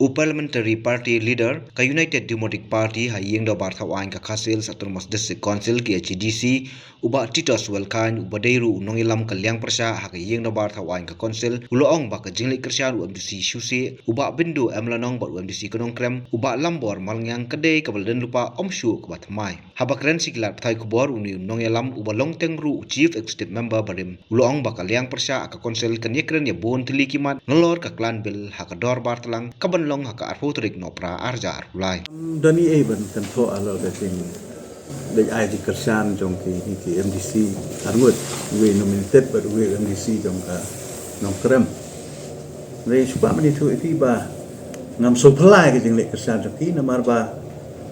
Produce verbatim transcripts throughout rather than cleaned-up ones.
U Parliamentary Party Leader ka United Democratic Party ha ïing dorbar thaw aiñ ka Khasi Hills Autonomous District Council, K H A D C, u Bah Titos Welkhein, uba dei ruh u nongïalam ka liang pyrshah ha ka ïing dorbar thaw aiñ ka Council, u la ong ba ka jingleit kyrshan u M D C Shusi, u Bah Bindu M Lanong bad u M D C ka Nongkrem, u Bah Lambor Malngiang, ka dei kaba la don lypa, ym shuh kaba thymmai. Haba kren sha ki lad pathai khubor, une u nongïalam uba long teng ruh u Chief Executive Member barim, u la ong ba ka liang pyrshah ha ka Council kan ïakren ïa bun tylli ki mat nalor ka klan bill ha ka dorbar tlang kaban long ha ka arphew tarik Nohprah arhajar arphew lai. Don ei ei ban kynthoh halor ka jingleit ai jingkyrshan jong kine ki M D C arngut, uwei nominated bad uwei M D C jong ka Nongkrem. Hynrei shu kwah ban ïathuh ïa phi ba ngam sngewphylla ïa ka jingleit kyrshan jong ki, namar ba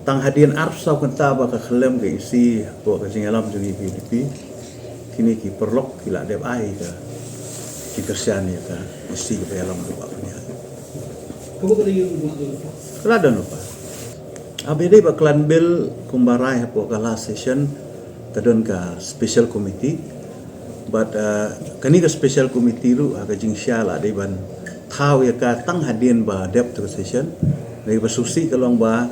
tang hadien arphew saw kynta ba ka khyllem ka E C hapoh ka jingïalam jong ngi ka U D P, kine ki paralok ki la dep ai ka jingkyrshan ïa ka E C kaba ïalam da u Bah Pynïaid. Ka la don lypa. Haba ïadei bad klan bill, kumba rai hapoh ka last session, ka don ka special committee. Bad, uh, kane ka special committee ruh ha ka jingshisha la dei ban thaw ïa ka tang hadien ba dep tu ka session. Dei ba shisha ka long ba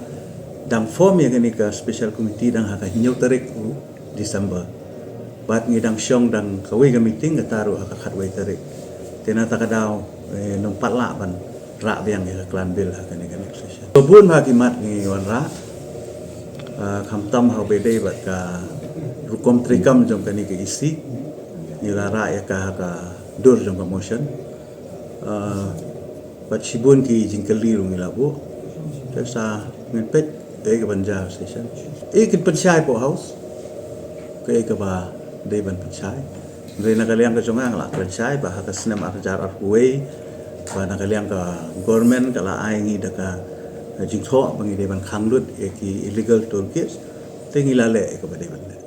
dang form ïa kane ka special committee dang ha ka hynñiew tarik u December. Bad ngi dang shong dang kawei ka meeting kata ruh ha ka khatwei tarik. Te na kata ka daw, eh, ym pat lah ban rah biang ïa ka klan bill ha kane ka next session. Bun ha ki mat ngi wanrah, ah, khamtam ha kaba ïadei bad ka rukom treikam jong kane ka E C, ngi la rah ïa ka ha ka dur jong ka motion. Ah, bad shibun ki jingkylli ruh ngi la buh. Te sa ngin peit kaei kaban jia ha session. Kaei kin pynshai hapoh House, kaei kaba dei ban pynshai. Hynrei na ka liang ka jong nga, nga la kren shai ba ha ka snem arhajar arphew wei, ba na ka liang ka government ka la ai ngi da ka jingthoh ba ngi dei ban khang lut ïa ki illegal toll gates, te ngi la leh ïa kaba dei ban leh.